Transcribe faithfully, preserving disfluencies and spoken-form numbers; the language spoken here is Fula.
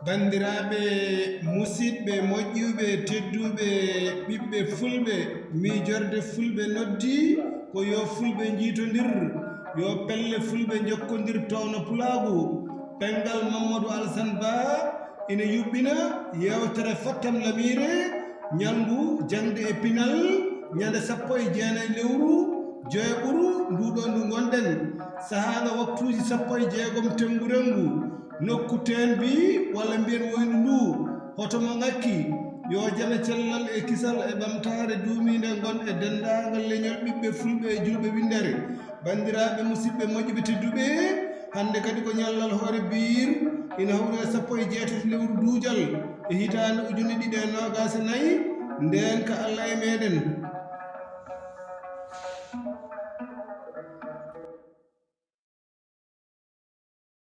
Banndiraaɓe musidɓe moƴƴuɓe tedduɓe, ɓiɓɓe fulɓe, miijorde fulɓe noddi ko yo fulɓe njiitondir, yo pelle fulɓe njokkondir towna pulaagu. Penngal Mamadou Alassane Ba ina yuɓɓina yeewtere Fattam Lamiire, ñalngu jaŋde e pinal, ñande sappo e jeenayi lewru joyaɓuru nduɗo ndu ngonɗen, sahaanga waktuuji sappo e jeegom temmbure ngu, nokku teenbi walla mbiyen woynu ndu, hoto mo ngakki, yo jam e cellal e kisal e ɓamtaare duumiinde ngon e denndaangal leñol ɓiɓɓe fulɓe e julɓe winndere. Banndiraaɓe musidɓe moƴƴuɓe tedduɓe, hannde kadi ko ñallal hoore biir, ina hawri e sappo e jeetati lewru duujal e hitaande ujunne ɗiɗi e noogaas e nayi, ndeen ka Allah e meɗen.